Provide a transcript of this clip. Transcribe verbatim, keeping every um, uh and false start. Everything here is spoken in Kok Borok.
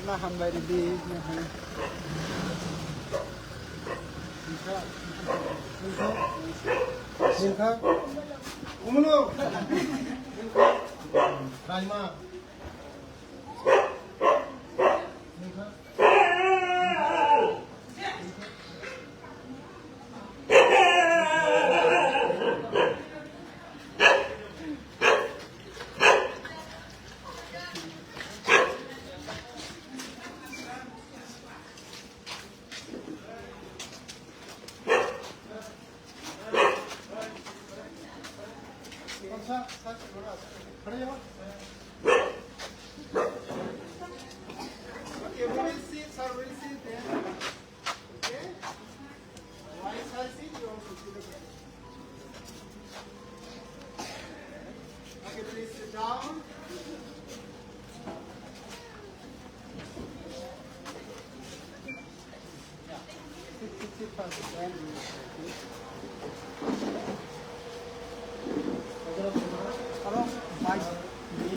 Na hambai ridi. Ningkha. Ningkha. Umuno. Raima. Ningkha. Okay, we will see, sir, we will see there. Okay? Right side seat, you also see the. Okay, please sit down. Sit, sit, sit first. Hello, vice